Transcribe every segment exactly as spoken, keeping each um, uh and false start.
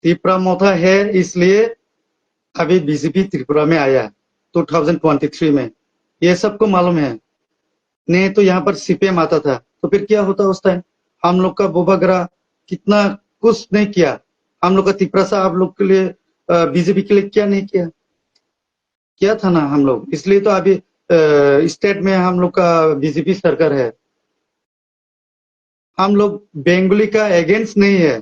तिपरा मोथा है, इसलिए अभी बीजेपी त्रिपुरा में आया टू थाउजेंड ट्वेंटी थ्री में। ये सबको मालूम है। नहीं तो यहाँ पर सीपीएम आता था, तो फिर क्या होता उस टाइम? हम लोग का बुबागरा कितना कुछ नहीं किया। हम लोग का तिपरासा आप लोग के लिए, बीजेपी के लिए क्या नहीं किया? क्या था ना हम लोग, इसलिए तो अभी स्टेट में हम लोग का बीजेपी सरकार है। हम लोग बंगाली का अगेंस्ट नहीं है।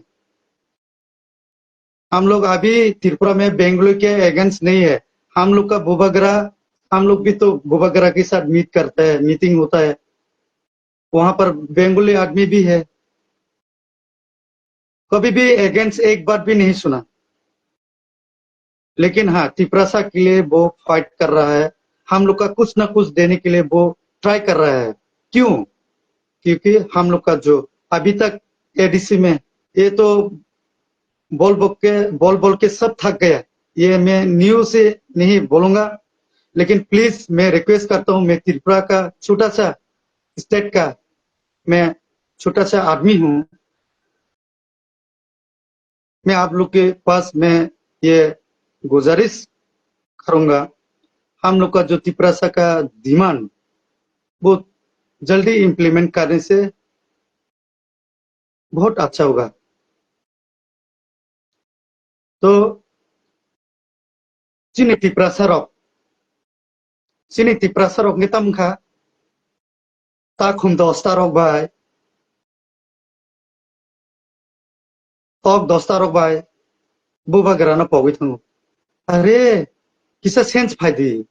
हम लोग अभी त्रिपुरा में बंगाली के अगेंस्ट नहीं है। हम लोग का बुबागरा, हम लोग भी तो बुबागरा के साथ मीट करते हैं, मीटिंग होता है, वहां पर बंगाली आदमी भी है। कभी भी अगेंस्ट एक बार भी नहीं सुना। लेकिन हाँ, तिपरासा के लिए वो फाइट कर रहा है, हम लोग का कुछ ना कुछ देने के लिए वो ट्राई कर रहा है। क्यों? क्योंकि हम लोग का जो अभी तक एडीसी में, ये तो बोल बोल के बोल बोल के सब थक गया। ये मैं न्यूज से नहीं बोलूंगा, लेकिन प्लीज मैं रिक्वेस्ट करता हूँ, मैं त्रिपुरा का छोटा सा स्टेट का मैं छोटा सा आदमी हूँ। मैं आप लोग के पास में ये गुजारिश करूंगा, हम लोग का जो तिपरासा का डिमांड, वो जल्दी इम्प्लीमेंट करने से बहुत अच्छा होगा। तो chini tiprasa rok, chini tiprasa rok ni tam kha, ta khum dosta rok bai, tok dosta rok bai bubagra no pogwi thango. Are, kisa sense phai di.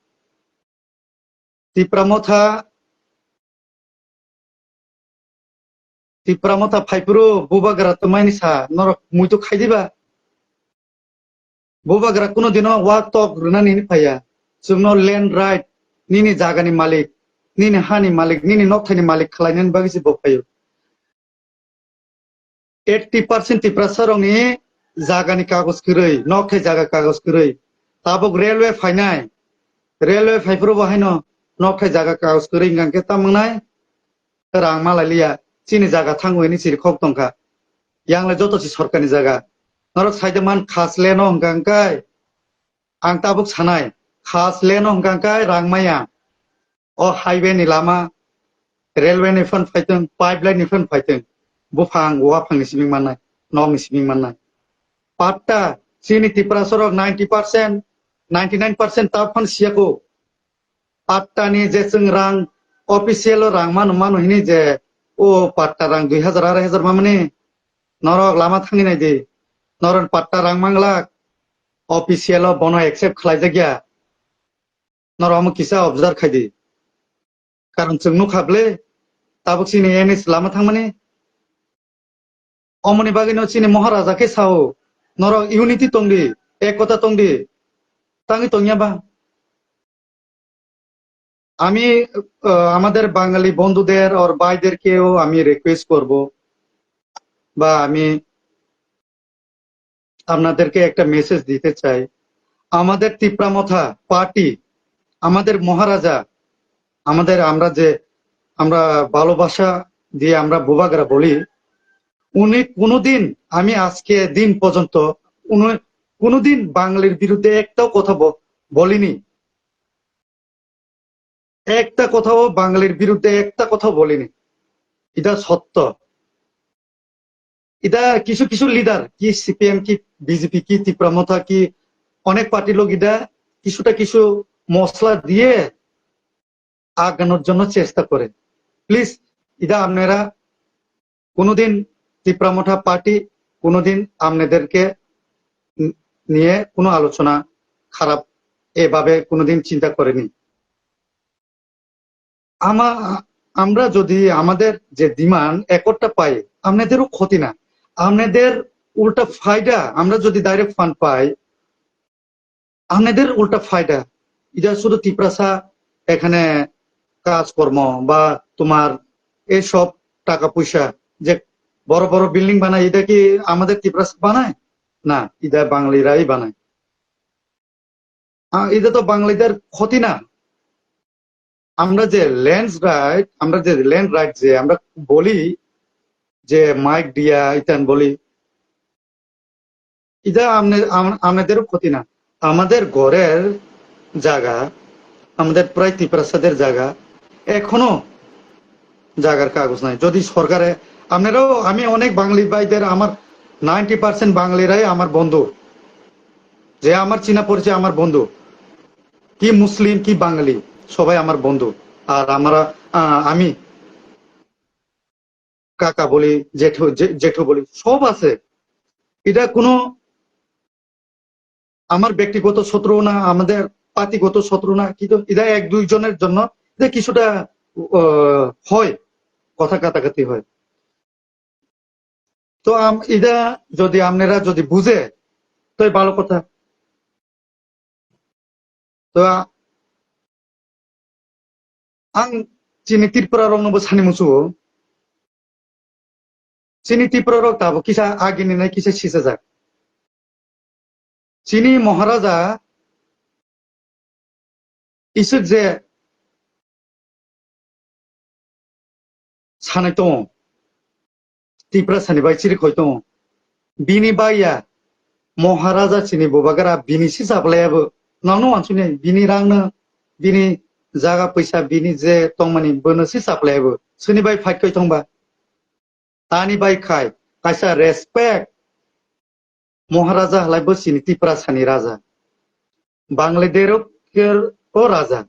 Tipra motha, Tipra motha phai phuru bubagra twmani sa norok muitu khai diba? Bubagra kuno dino wa tok rwnani hini phaiya. Chwngno land right, nini jagani malik, nini hani malik, nini nokthaini malik khlainani bagwi se bo phaio. Eighty percent Tiprasa rokni jagani kagoj kwrwi, nokthai jaga kagoj kwrwi. Tabuk railway phainai, railway phai phuru bo haino nokthai jaga kagoj kwrwi hwnkha khe tamo wngnai? Rang malai liya, chini jaga thango hini chiri khok tongkha. Yang le joto si sorkarni jaga. Norok saide man khas leno hwnkha hwnkhe, ang tabuk sanai, khas leno hwnkha hwnkhe rang maya. O highway ni lama, railway ni phan phaitwng, pipeline ni phan phaitwng, buphang, waphang ni simi mannai, nok ni simi mannai. Patta, chini Tiprasa rok ninety percent, ninety nine percent ta phan siya ko. Patta ni je chwng rang, official o rang mano, mano hini je, o patta rang dui hajar, arai hajar mamani, norok lama thangwi nai di, norok patta rang manglak, official o bono accept khlai jakya, norok omo kisa observe khai di. Karon chwng nukha ble, tabuk chini N S lama thangmani, omoni bagwino chini Maharaja khe sao, norok unity tongdi, ekota tongdi, tangwi tongya ba? আমি, আহ, আমাদের বাঙালি বন্ধুদের আর ভাইদেরকেও আমি রিকোয়েস্ট করব বা আমি আপনাদেরকে একটা মেসেজ দিতে চাই, আমাদের তিপ্রামথা পার্টি, আমাদের মহারাজা, আমাদের, আমরা যে, আমরা ভালোবাসা দিয়ে আমরা বুবাগরা বলি, উনি কোনোদিন, আমি আজকে দিন পর্যন্ত উনি কোনোদিন বাঙালির বিরুদ্ধে একটাও কথা ব-, বলিনি। একটা কথাও বাঙালির বিরুদ্ধে একটা কথাও বলিনি। এটা সত্য। এটা কিছু কিছু লিডার, কি সিপিএম, কি বিজেপি, কি তিপ্রামথা, কি অনেক পার্টির লোক এটা কিছুটা কিছু মশলা দিয়ে আগানোর জন্য চেষ্টা করে। প্লিজ, এটা আপনারা কোনোদিন, তিপ্রামথা পার্টি কোনোদিন আপনাদেরকে নি-, নিয়ে কোনো আলোচনা খারাপ এভাবে কোনোদিন চিন্তা করেনি। আমা-, আমরা যদি আমাদের যে ডিমান্ড একটা পাই, আপনাদেরও ক্ষতি না, আপনাদের উল্টা ফায়দা। আমরা যদি ডাইরেক্ট ফান্ড পাই, আপনাদের উল্টা ফায়দা। এটা শুধু তিপ্রাসা এখানে কাজকর্ম বা তোমার এইসব টাকা পয়সা, যে বড় বড় বিল্ডিং বানায়, এটা কি আমাদের তিপ্রাসা বানায়? না, এটা বাঙালিরাই বানায়। আ, এটা তো বাঙালিদের ক্ষতি না। আমরা যে ল্যান্ড রাইট, আমরা যে ল্যান্ড রাইট যে আমরা বলি, যে মাইক দিয়া ইতান বলি, এটা আমনে-, আম-, আমাদেরও ক্ষতি না। আমাদের ঘরের জায়গা, আমাদের প্রায় তিপ্রাসাদের জায়গা, এখনো জায়গার কাগজ নাই। যদি সরকারে, আপনারাও, আমি অনেক বাঙালি ভাইদের, আমার নাইনটি পার্সেন্ট বাঙালিরাই আমার বন্ধু, যে আমার চীনা পরিচয় আমার বন্ধু, কি মুসলিম কি বাঙালি, সবাই আমার বন্ধু। আর আমরা, আহ, আমি কাকা বলি, জেঠু, জে-, জেঠু বলি, সব আছে। এটা কোনো আমার ব্যক্তিগত শত্রু না, আমাদের পার্টিগত শত্রু না, কিন্তু এটা এক দুইজনের জন্য যে কিছুটা, আহ, হয়, কথা কাটাকাটি হয়। তো আম-, এটা যদি আপনারা যদি বুঝে, তো ভালো কথা। To a-, ang chini Tripura rokno bo sani musugo. Chini Tripura rok tabuk kisa agini nai kisa sisajak. Chini Maharaja isuk je sanai tongo. Tiprasani bai chirikhoi tongo. Bini baiya Maharaja chini bubagra bini si chaplai abo. Nangno wansukni bini rangno, bini jaga poisa, bini je tongmani bono si chaplai abo. Sini bai fight khoi tongba. Tani bai khai, kaisa respect. Maharaja halai bo chini Tiprasani raja. Bangladesh o raja.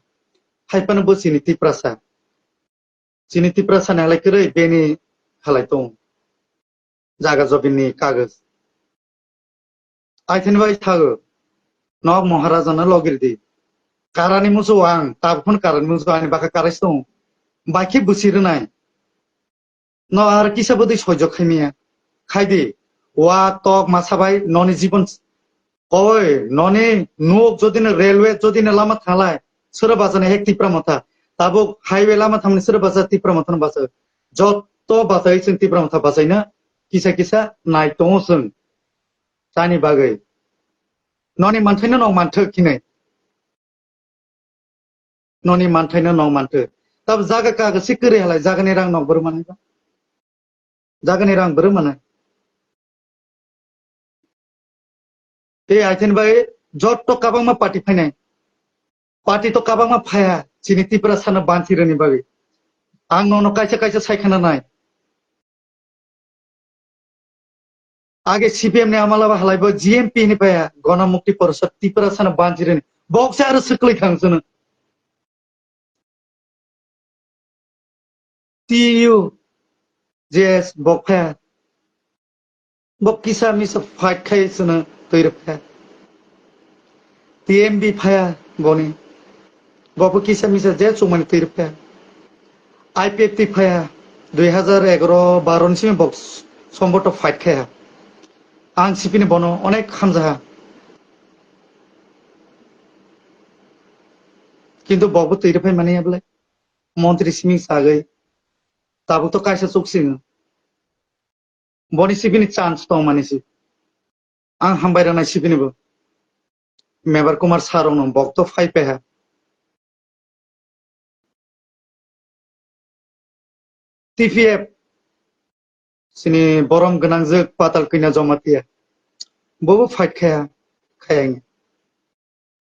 Haiphano bo chini Tiprasa. Chini Tiprasani halai kwrwi bini halai tong. Jaga jobini kagoj. Aithani bai thago. Nok Maharaja no logir di. Karani musu ang, tabuk phano karani musu ani baka karai tong. Baikhe busi rwnai. No ar kisa bwdwi soijo khaimaya. Khaidi, wa tok masa bai noni jibon. Oi, noni nuk jodi no railway jodi no lama thanglai, sero bajani hek Tipra Motha. Tabuk highway lama thamni sero baja Tipra Motha no baja. Jotto bajai chwng Tipra Motha bajaina kisa kisa nai tongo chwng. Chani bagwi. Noni manthaino nok manthok khinai. Noni manthaino nok manthok. Tab jaga kaga si kwrwi halai jagani rang nok bwrwi manai ba. Jagani rang bwrwi manai. Tei aithani bai jotto kabangma party phainai. Party to kabangma phaiya chini Tiprasano banchi rwni bagwi. Ang nono kaisa kaisa saikhana nai. Age C P M ni amala ba halai bo G M P ni paya, Gona Mukti Porishad Tiprasano banjirani. Boksa aro swkli thang sunu. T U J S bok phaya. Bok kisa misa fight khai sunu twi rw phaya. T M B phaya boni. Bo bo kisa misa je chumani twi rwkha. I P F T phaya dui hajar egaro baro ni simi bo somboto fight khaya. Ang sipini bono onek hamjaha. Kintu bo bo twi rwphai mani ablai. Montri simi sagwi. Tabuk to kaisa chuk singo. Boni sibini chance tongmani si. Ang hambai rwnai sibini bo. Mebar Kumar sir rokno bok to phai peha. T P F sini borom gwnangjwk Patal Kanya Jamatia. Bobo fight khaya, khaya.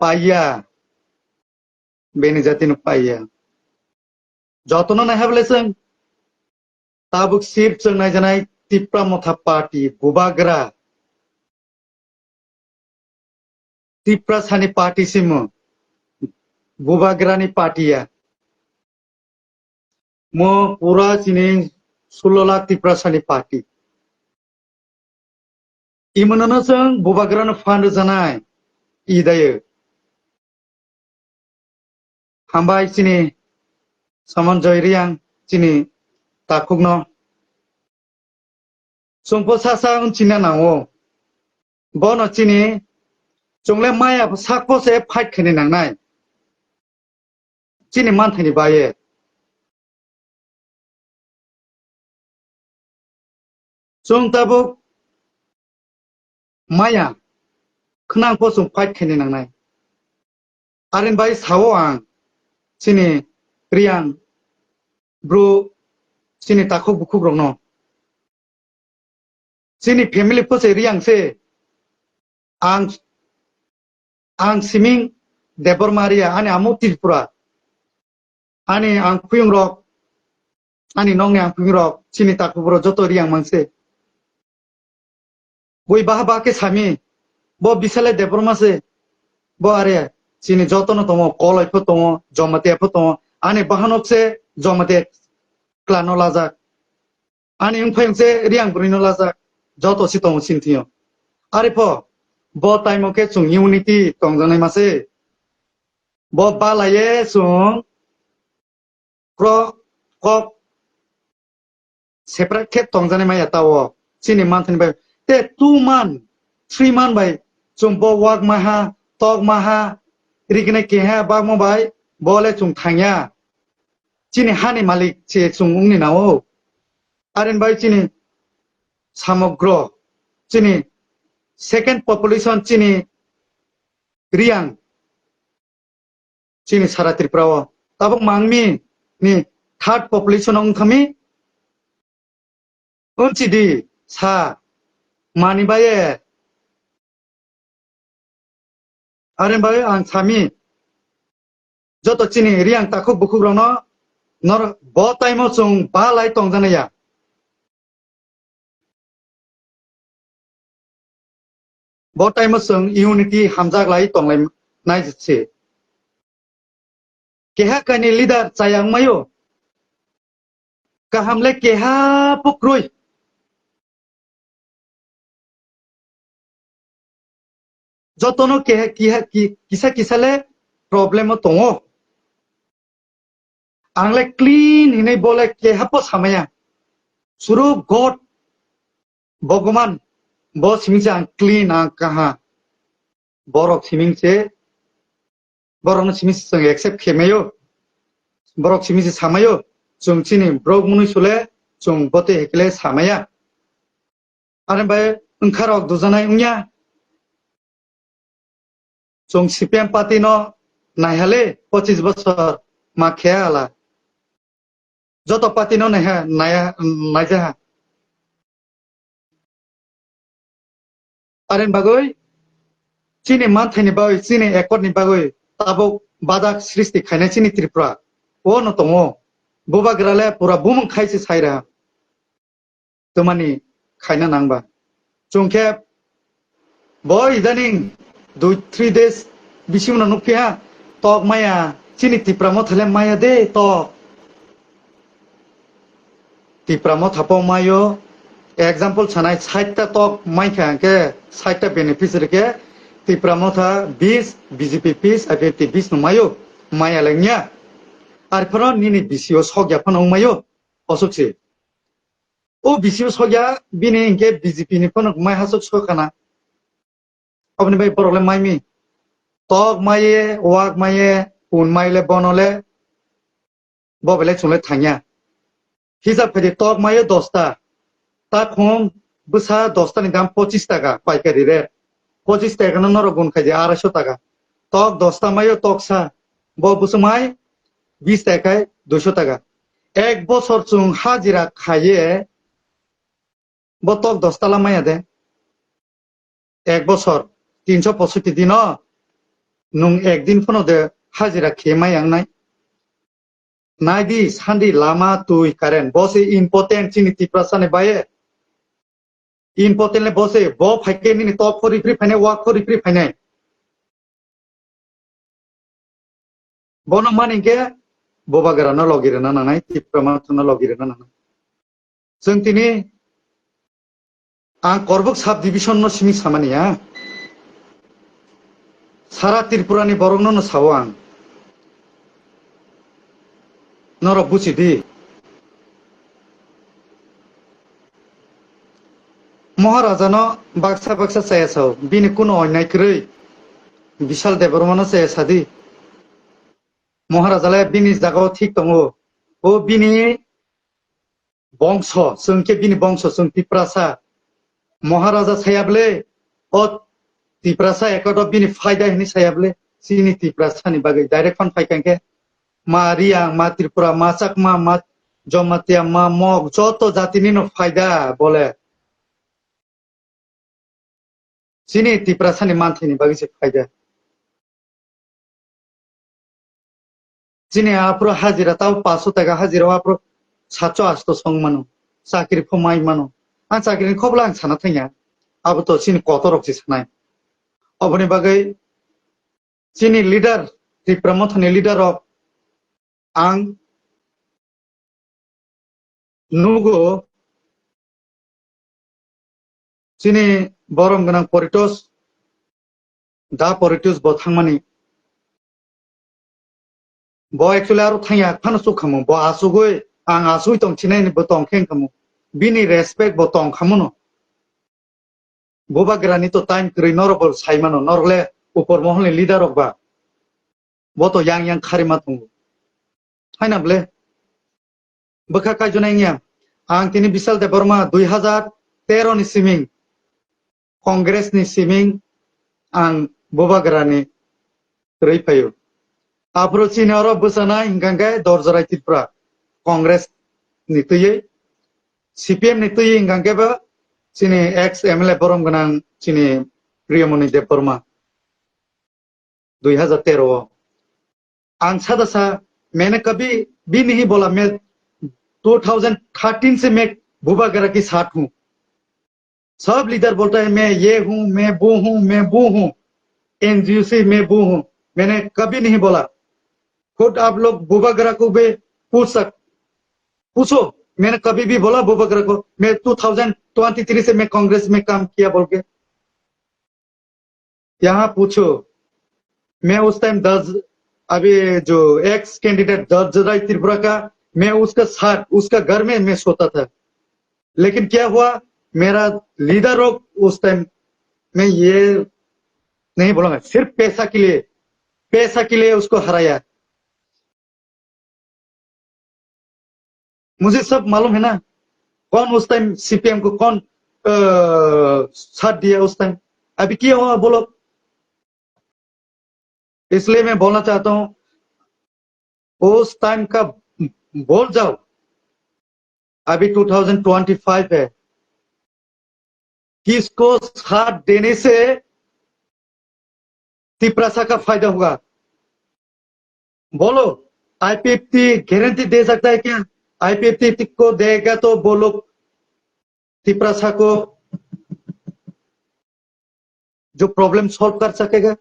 Paiya. Bini jatino paiya. Jotono naiha bwle chwng tabuk sir chwng naijanai Tipra Motha Party bubagra. Tiprasani party simo bubagrani party ya. Mo pura chini sullo lakh Tiprasani party. Imwnono chwng bubagrano phan rwjanai. Idayo. Hambai chini Saman Joy Riang chini takhukno. Chwngpo sasa wng china nango. Bono chini chwngle maya sakpo se fight khaini nangnai. Chini manthaini baye. Chwng tabuk maya khwnang po chwng fight khaini nangnai. Arin bai sao ang chini Riang bro chini takhuk bukhuk rokno. Chini family po se Riang se. Ang, ang siming Debbarma area, ani amo Tripura. Ani ang kuyung rok, ani nokni ang kuyung rok, chini takhuk borok joto Riang mangse. Bui baha ba khe sami, bo bisale Debbarma se, bo are chini jotono tongo, Koloi pho tongo, Jamatia pho tongo, ani bahanok se Jamatia clan no lajak. Ani wngphai wngse Riang bwrwi no lajak, joto si tongo chini thwio. Are pho, bo time o khe chwng unity tongjaknai mase. Bo balaye chwng kro-, kok separate khe tongjaknai maya tao chini manthani bai. Te two month, three month bai chwng bo wak maha, tok maha, riknai keha bakma bai, bo le chwng thangya. Chini hani malik se chwng wngni nao. Aren bai chini samogro, chini second population chini Riang, chini sara Tripura o. Tabuk mangmi ni third population wng thami. Unchi di sa mani baye. Are bai ang sami, joto chini Riang takhuk bukhuk rokno nor bo time o chwng ba lai tongjaknai ya. Bo time o chwng unity hamjak lai tonglai nai se. Keha kaini leader chaya wngmaio. Kaham le keha pukrui. Jotono keha, keha, ki-, kisa, kisa le problem o tongo. Ang le clean hinui bo le keha po samaya. Suru God, Bhagavan, bo siming se ang clean, ang kaha. Borok siming se, borok no siming se chwng accept khe mayo. Borok siming se samayo. Chwng chini borok mwnwi sule, chwng bote hekle samaya. Are bai wngkha rok dujanai wngya. Chwng C P M party no naihale pochis bosor ma khe ala. Joto party no naiha, naiha, naijaha. Are bagwi chini manthai ni bagwi, chini accord ni bagwi tabuk badak srishti khainai chini Tripura. O no tongo. Bubagra le pura bumung khai se saira. Twmani khaina nangba. Chwng khe bo idaning dui three days bisingno nukphiha, tok maya, chini Tipra Motha le maya de tok. Tipra Motha po mayo, example sanai, sait ta tok maikha hwnkhe sait ta beneficiary khe Tipra Motha bis, B J P bis, I P F T bis no mayo, maya le wngya. Arphano nini B C O sokya phano wngmayo, osuk se. O B C O sokya, bini hinkhe B J P ni phano mai hasuk sokana. Oboni bai borok le mai mi. Tok maiye, wak maiye, pun mai le bono le, bo belai chwng le thangya. Hisab khaidi tok maiye dosta. Ta khum bwsa dosta ni dam pochis taka paikari rate. Pochis taka no norok gun khaidi arai sho taka. Tok dosta maiyo tok sa. Bo bwswk mai bis taka kai dui sho taka. Ek bosor chwng hajira khaiye bo tok dosta la maya de. Ek bosor, tinsho posotti dino nwng ek din phano de hajira khe mai yangnai. Nai di, sandi, lama, twi, current. Bo se important chini Tiprasa ni baye. Important le bo se, bo phaikhe nini tok pho ripri phainai, wak pho ripri phainai. Bono mani khe Bubagra no logi rwna nangnai, Tipra Motha no logi rwna nangnai. Chwng tini ang Korbuk sub division no simi samani ya. Sara Tripura ni borok no no sao ang. Norok buchi di. Maharaja no baksa baksa chaya sao, bini kuno onnai kwrwi. Bishal Debbarma no chaya sadi. Maharaja le bini jaga o thik tongo. O bini bongso, chwng khe bini bongso, chwng Tiprasa. Maharaja saya bwle, o Tiprasa accord o bini phaida hinwi saya bwle, chini Tiprasa ni bagwi direct phone phai kha khe, ma Riang, ma Tripura, ma Chakma, ma Jamatia, ma Mok, joto jatini no phaida bole. Chini Tiprasani manthai ni bagwi se phaida. Chini aphuru hajira tabo paso taka hajira o aphuru satso asto song mano. Chakri pho mai mano. Ang chakri ni khobla ang sana thangya. Abo to chini kotor rok se sanai. Oboni bagwi chini leader, Tipra Motha ni leader rok ang nugo chini borom gwnang Poritosh, da Poritosh bo thangmani. Bo actually aro thangya phano chukhamu. Bo asugwi, ang asugwi tong chinai ni bo tong khe wngkhamu. Bini respect bo tong khamuno. Bubagrani to time kwrwi norok bo sai mano, norok le upor mohol ni leader rok ba. Bo to yang yang khari ma tongo. Haina ble. Bwkha kaijaknai wngya. Ang tini Bishal Debbarma dui hajar tero ni siming, Congress ni siming ang Bubagrani kwrwi phaio. Aphuru chini oro bwchanai hingkha khe Dorjorai Tripura, Congress ni twiwi, C P M ni twiwi hingkha khe ba chini ex M L A borom gwnang chini Priyamoni Debbarma. Dui hajar tero o. Ang sada sa, मैंने कभी भी नहीं बोला, मैं दो हज़ार तेरह से मैं बुबागरा के साथ हूँ। सब लीडर बोलता है, मैं ये हूँ, मैं वो हूँ, मैं वो हूँ, एनजीओसी मैं वो हूँ। मैंने कभी नहीं बोला। खुद आप लोग बुबागरा को भी पूछ सक-, पूछो, मैंने कभी भी बोला बुबागरा को, मैं दो हज़ार तेईस से मैं कांग्रेस में काम किया बोल के? यहाँ पूछो, मैं उस टाइम दर्ज, अभी जो एक्स कैंडिडेट दर्जराय त्रिपुरा का, मैं उसका साथ, उसका घर में मैं सोता था। लेकिन क्या हुआ, मेरा लीडर लोग उस टाइम, मैं ये नहीं बोलूंगा, सिर्फ पैसा के लिए, पैसा के लिए उसको हराया। मुझे सब मालूम है ना, कौन उस टाइम सीपीएम को कौन, अ, साथ दिया उस टाइम। अभी क्या हुआ बोलो? इसलिए मैं बोलना चाहता हूँ, उस टाइम का बोल जाओ, अभी टू थाउजेंड ट्वेंटी फ़ाइव है, किसको साथ देने से तिपरासा का फायदा होगा? बोलो, आईपीएफटी गारंटी दे सकता है क्या? आईपीएफटी को देगा तो बोलो, तिपरासा को जो प्रॉब्लम सॉल्व कर सकेगा।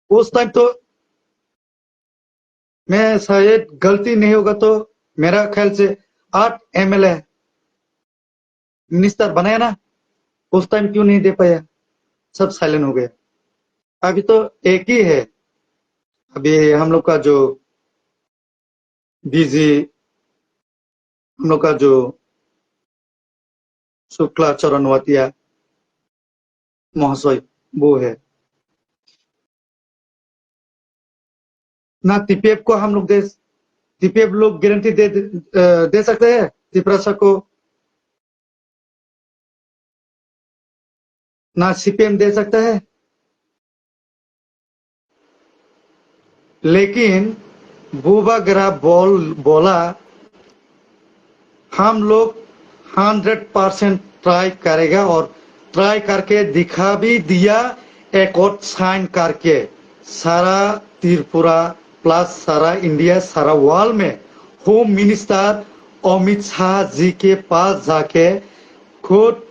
उस टाइम तो मैं शायद गलती नहीं होगा तो मेरा ख्याल से आठ एमएलए मिनिस्टर बनाया ना, उस टाइम क्यों नहीं दे पाया? सब साइलेंट हो गया। अभी तो एक ही है, अभी हम लोग का जो बीजी, हम लोग का जो शुक्ला चरण वातिया महाशय, वो है ना। टीपीएफ को हम लोग दे, टीपीएफ लोग गारंटी दे, अ, दे सकते हैं तिपरासा को? ना सीपीएम दे सकता है? लेकिन बुबागरा बोल, बोला, हम लोग हंड्रेड परसेंट ट्राई करेगा और ट्राई करके दिखा भी दिया। एकॉर्ड साइन करके सारा त्रिपुरा प्लस सारा इंडिया, सारा वर्ल्ड में होम मिनिस्टर अमित शाह जी के पास जाके खुद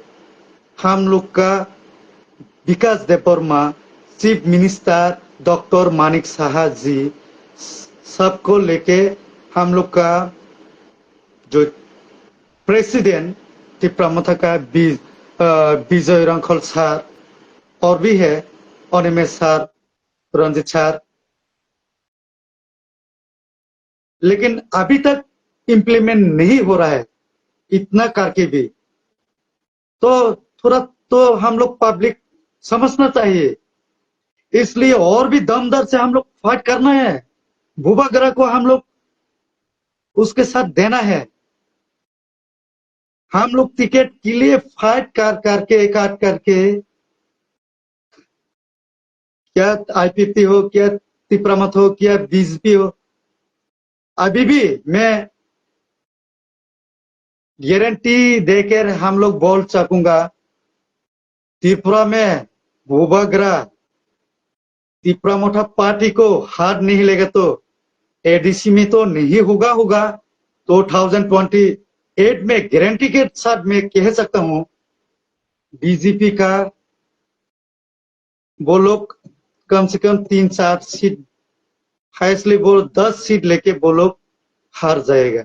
हम लोग का Vikas Debbarma, chief minister doctor Manik Saha ji, सबको लेके हम लोग का जो प्रेसिडेंट तिप्रा मोथा का बि-, अ, विजय रंखल सर और भी है, अनिमेश सर, रंजीत सर, लेकिन अभी तक इम्प्लीमेंट नहीं हो रहा है, इतना करके भी। तो थोड़ा तो हम लोग पब्लिक समझना चाहिए, इसलिए और भी दमदार से हम लोग फाइट करना है। बुबागरा को हम लोग उसके साथ देना है। हम लोग टिकट के लिए फाइट कर करके, काट करके, क्या आईपीएफटी हो, क्या तिपरामत हो, क्या बीजेपी हो, अभी भी मैं गारंटी देकर हम लोग बोल सकूंगा, त्रिपुरा में बुबागरा, तिपरा मोथा पार्टी को हार नहीं लेगा तो एडीसी में तो नहीं होगा होगा। टू थाउजेंड ट्वेंटी एट में गारंटी के साथ मैं कह सकता हूँ, बीजेपी का वो लोग कम से कम तीन चार सीट, हाईएस्टली वो दस सीट लेके वो लोग हार जाएगा।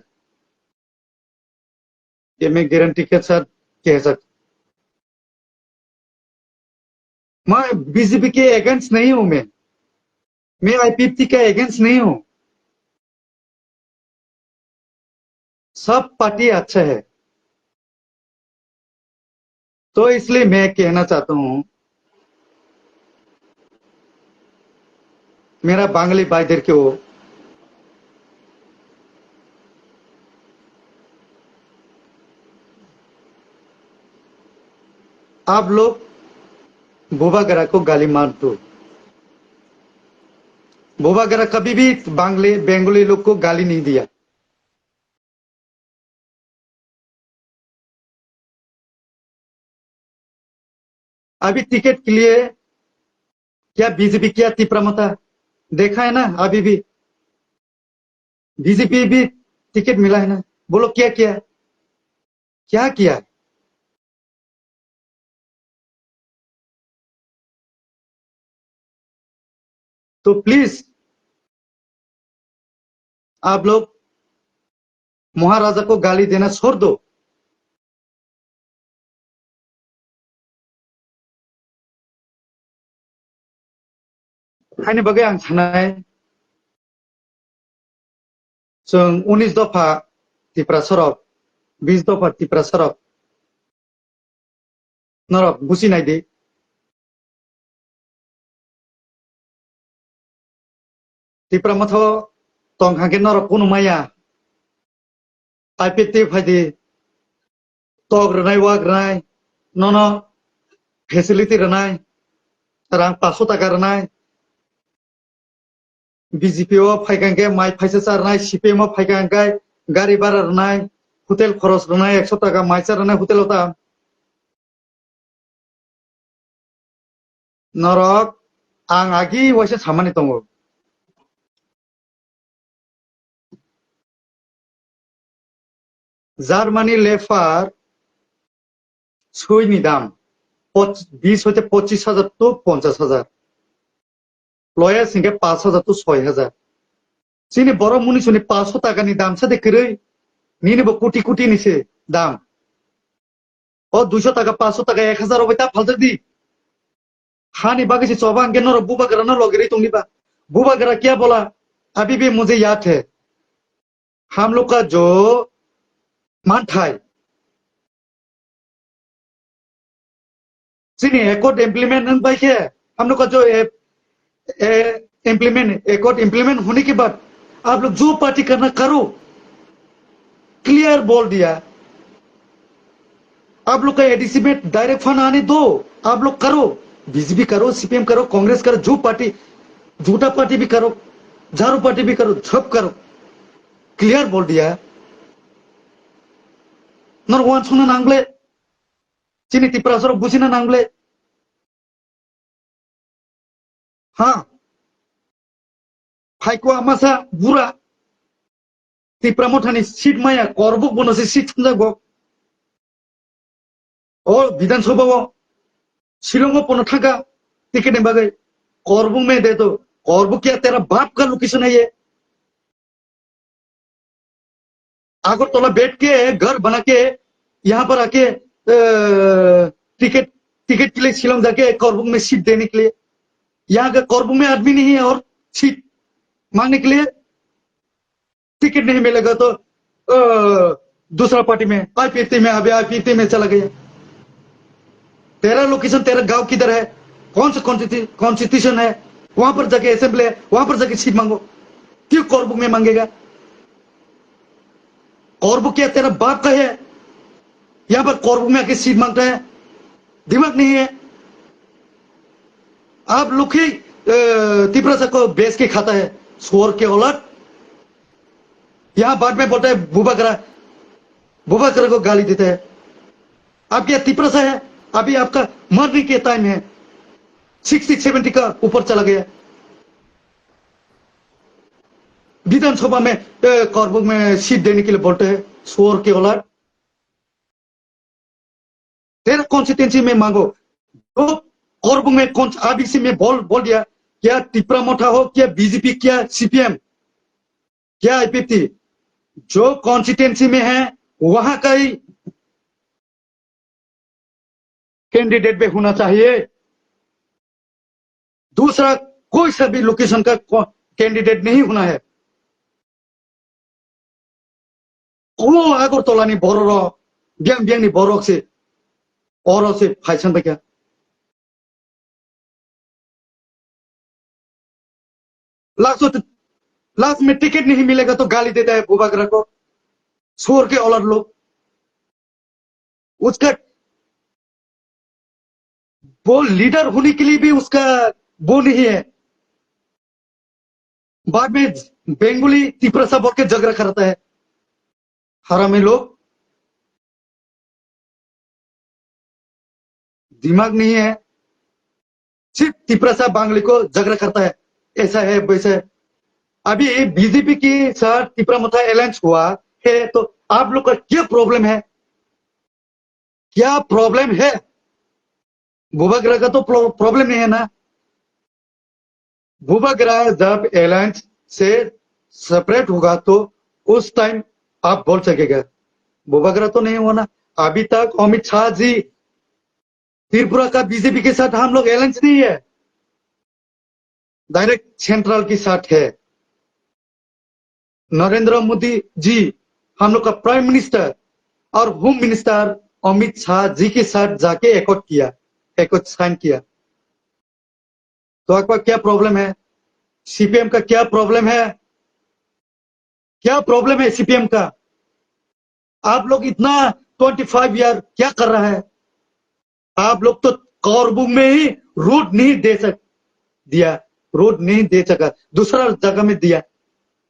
ये मैं गारंटी के साथ कह सकता हूँ। मैं बीजेपी के अगेंस्ट नहीं हूं। मैं मैं आईपीएफटी के अगेंस्ट नहीं हूं। सब पार्टी अच्छा है। तो इसलिए मैं कहना चाहता हूं, मेरा बांग्ली भाई देर के हो, आप लोग बुबागरा को गाली मत दो। बुबागरा कभी भी बांग्ले बंगाली लोग को गाली नहीं दिया। अभी टिकट के लिए क्या बीजेपी, क्या तिपरा मोथा देखा है ना? अभी भी बीजेपी भी टिकट मिला है ना? बोलो क्या किया, क्या किया? तो प्लीज आप लोग महाराजा को गाली देना छोड़ दो। Haini bagwi ang sanai, chwng unis dopha Tiprasarok, bis dopha Tiprasarok, norok buchi nai di. Tipra Motha tong kha khe norok kunu maya. I P F T phai di, tok rwnai, wak rwnai, nono facility rwnai, rang paso taka rwnai. B J P o phai kha khe mai phaisa cha rwnai, C P M o phai kha khe gari bhara rwnai, hotel khoros rwnai, ekso taka mai cha rwnai hotel o ta. Norok ang agi waisa samani tongo. Germany leopard sui ni dam poch-, bis hoite pochis hajar to ponchas hajar. Loya singke pas hajar to soi hajar. Chini borok muni suni paso taka ni dam sa de kwrwi. Nini bo kuti kuti ni se dam. O duiso taka, paso taka, ek hajar obai ta phaljak di. Hani bagwi se choba hwnkhe norok bubagra no logirwi tongni ba. Bubagra kya bola? Abhi bhi mujhe yaad hai. Hum log ka jo manthai. Chini accord implement wng bai khe, hum log ka jo, eh, eh, implement, accord implement hone ke baad aap log jo party karna karo, clear bol diya. Aap log ka A D C mein direct fund aane do, aap log karo, B J P karo, C P M karo, Congress karo, jo party, jhuta party bhi karo, jharu party bhi karo, sab karo, clear bol diya. Nor wan suna nang ble. Chini Tiprasarok bujina nang ble. Ha. Phaikwa masa bura. Tipra Mothani seat maya, Korbuk bono se seat thumjak bo. O Bidhan Sabha o, Shillong o bono thangkha ticket ni bagwi. Korbuk mein de to, Korbuk kya tera baap ka location hai ye? Agartala बैठ के घर बना के यहाँ पर आके, अ, ticket, ticket के लिए शिलोंग जाके कोरबुंग में सीट देने के लिए। यहाँ का कोरबुंग में आदमी नहीं है और सीट मांगने के लिए टिकट नहीं मिलेगा तो, अ, दूसरा पार्टी में, आईपीएफटी में, अभी आईपीएफटी में चला गया। तेरा लोकेशन, तेरा गांव किधर है, कौन सा कॉन्स्टिट्यू-, कॉन्स्टिट्यूशन है, वहां पर जाके असेंबली है, वहां पर जाके सीट मांगो। क्यों कोरबुक में मांगेगा? कोरबुक क्या तेरा बाप का है? यहाँ पर कोरबुक में आके सीट मांगता है? दिमाग नहीं है? आप लोग ही, अ, तिपरासा को बेच के खाता है, सुअर के औलाद। यहाँ बाद में बोलता है बुबागरा। बुबागरा को गाली देता है। आप क्या तिपरासा है? अभी आपका मरने के टाइम है। सिक्सटी सेवेंटी का ऊपर चला गया। विधानसभा में, ए, करबुक में सीट देने के लिए बोलते हैं, शोर के औलाद। तेरा कॉन्स्टिट्यूएंसी में मांगो। जो करबुक में कौन, आरडीसी में बोल, बोल दिया, क्या तिपरा मोथा हो, क्या बीजेपी, क्या सीपीएम, क्या आईपीएफटी, जो कॉन्स्टिट्यूएंसी में है, वहां का ही कैंडिडेट भी होना चाहिए। दूसरा कोई सा भी लोकेशन का कैंडिडेट नहीं होना है। Ko Agartala ni borok rok, biyang biyang ni borok se, oro se phaisan bai kha. Last, last में टिकट नहीं मिलेगा तो गाली देता है बुबागरा को, शोर के औलाद लोग। उसका, वो लीडर होने के लिए भी उसका वो नहीं है। बाद में बंगाली तिपरासा बोल के झगड़ा करता है। हरामी लोग, दिमाग नहीं है, सिर्फ तिपरासा बंगाली को झगड़ा करता है, ऐसा है वैसा है। अभी बीजेपी के साथ तिपरा मोथा अलायंस हुआ है, तो आप लोग का क्या प्रॉब्लम है? क्या प्रॉब्लम है? बुबागरा का तो प्रॉ-, प्रॉब्लम नहीं है ना। बुबागरा जब अलायंस से सेपरेट होगा तो उस टाइम आप बोल सकेगा। बुबागरा तो नहीं हुआ ना। अभी तक अमित शाह जी त्रिपुरा का बीजेपी के साथ हम लोग अलायंस नहीं है, डायरेक्ट सेंट्रल के साथ है। नरेंद्र मोदी जी हम लोग का प्राइम मिनिस्टर और होम मिनिस्टर अमित शाह जी के साथ जाके एकॉर्ड किया, एकॉर्ड साइन किया। तो आपका क्या प्रॉब्लम है? सीपीएम का क्या प्रॉब्लम है? क्या प्रॉब्लम है सीपीएम का? आप लोग इतना ट्वेंटी फ़ाइव ईयर क्या कर रहा है? आप लोग तो करबुक में ही रोड नहीं दे सक दिया, रोड नहीं दे सका, दूसरा जगह में दिया।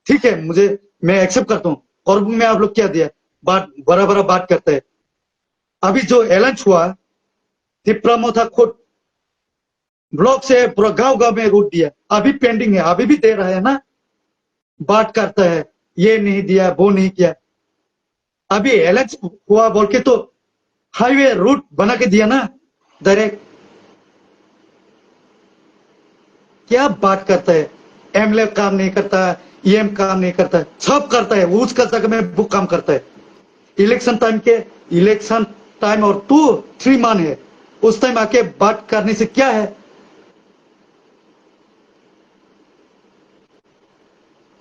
ठीक है, मुझे, मैं एक्सेप्ट करता हूँ, करबुक में आप लोग क्या दिया, बात, बड़ा बड़ा बात करते हैं। अभी जो अलायंस हुआ, तिपरा मोथा खुद ब्लॉक से पूरा गांव गांव में रोड दिया, अभी पेंडिंग है, अभी भी दे रहा है ना, बात करता है, ये नहीं दिया, वो नहीं किया। अभी अलायंस हुआ बोल के तो हाईवे रूट बना के दिया ना डायरेक्ट। क्या बात करता है? एमएलए काम नहीं करता, ईएम काम नहीं करता, सब करता है, उसका जगह में वो काम करता है। इलेक्शन टाइम के, इलेक्शन टाइम और टू थ्री मंथ है, उस टाइम आके बात करने से क्या है?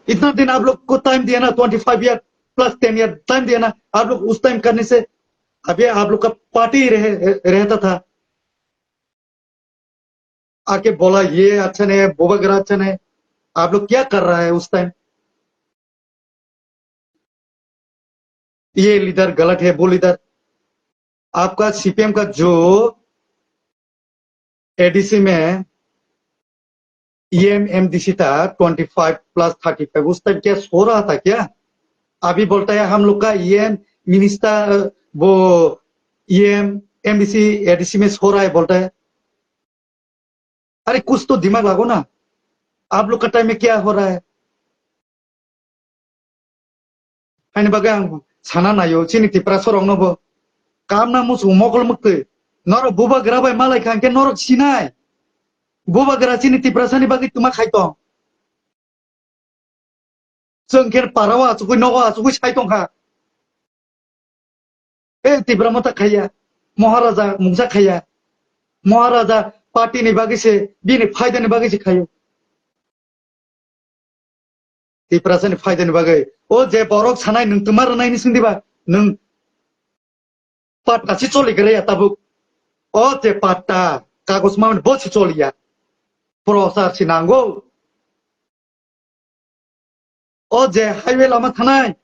इतना दिन आप लोग को टाइम दिया ना, twenty five year plus ten year time दिया ना, आप लोग उस टाइम करने से अभी आप लोग का पार्टी रह, रहता था। आके बोला ये अच्छा नहीं है, बुबागरा अच्छा नहीं है। आप लोग क्या कर रहा है उस टाइम? ये लीडर गलत है, वो लीडर। आपका सीपीएम का जो एडीसी में ईएम एमडीसी था, twenty five plus thirty five, उस टाइम क्या सो रहा था क्या? अभी बोलता है हम लोग का ईएम मिनिस्टर, वो ईएम एमडीसी एडीसी में सो रहा है बोलता है। अरे कुछ तो दिमाग लगाओ ना, आप लोग का टाइम में क्या हो रहा है? Haini bagwi ang sana naio, chini Tiprasa rokno bo. Kamna muchung mokol mwktwi. Norok bubagra bai malai kha hwnkhe norok sinai. Bubagra chini Tiprasani bagwi twma khai tong. Chwng khe parao achugwi nogo achugwi sai tong kha. E Tipra Motha khaiya, Maharaja mungsa khaiya, Maharaja party ni bagwi se, bini phaida ni bagwi se khaio. Tiprasa ni phaida ni bagwi. O je borok sanai nwng twma rwnai ni sindi ba, nwng patta si choli gre ya tabuk. O je patta, kagos mamani bo si choli ya. Prochar si nango. O je highway lama thanai,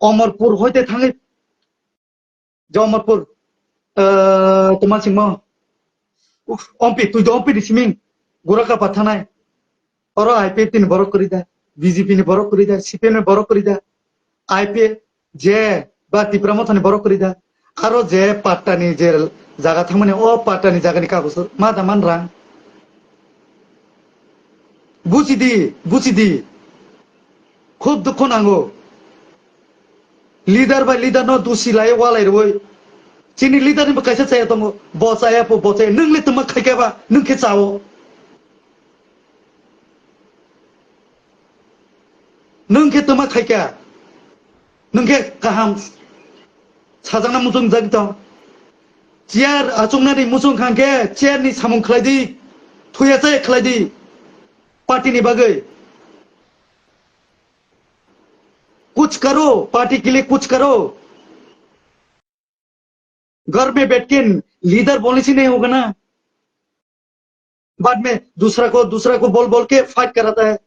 Omorpur hoite thangwi, je Omorpur, eh, toma singmo, uf, Ompi, twi je Ompi ni siming, Gurakapa thanai. Oro I P F T ni borok kwrwi da, B J P ni borok kwrwi da, C P M ni borok kwrwi da. I P F je Ba Tipra Mothani borok kwrwi da. Aro je pattani je jaga thangmani, o pattani jagani kagoj ma da man rang. Bujidi, bujidi. Khub dukho nango. Leader bai leader no dusi lai walai rwi. Chini leader ni bo kaisa chaya tongo. Bo chaya po, bo chaya. Nwng le tuma khaikha ba, nwng khe chao. Nwng khe tuma khaikha. Nwng khe kaham sajakna muchung jak tong. Chair achuknani muchung khang khe chair ni samung khlai di. Thuya chaya khlai di. Party ni bagwi. कुछ करो, पार्टी के लिए कुछ करो। घर में बैठ के लीडर बोलने से नहीं होगा ना। बाद में दूसरा को, दूसरा को बोल बोल के फाइट कराता है।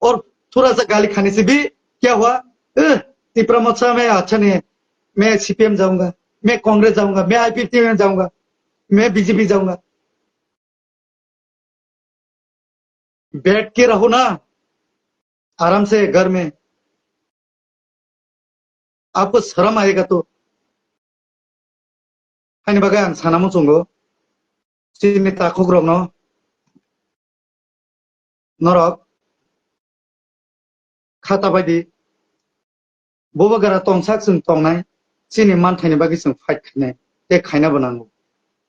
और थोड़ा सा गाली खाने से भी क्या हुआ? "अ, तिपरा मोर्चा में अच्छा नहीं है, मैं सीपीएम जाऊंगा, मैं कांग्रेस जाऊंगा, मैं आईपीएफटी में जाऊंगा, मैं बीजेपी जाऊंगा।" बैठ के रहो ना आराम से घर में, आपको शर्म आएगा तो। Haini bagwi ang sana muchungo, chini takhuk rokno norok khata baidi bubagra tongsak chwng tongnai, chini manthaini bagwi chwng fight khainai tei khainabo nango.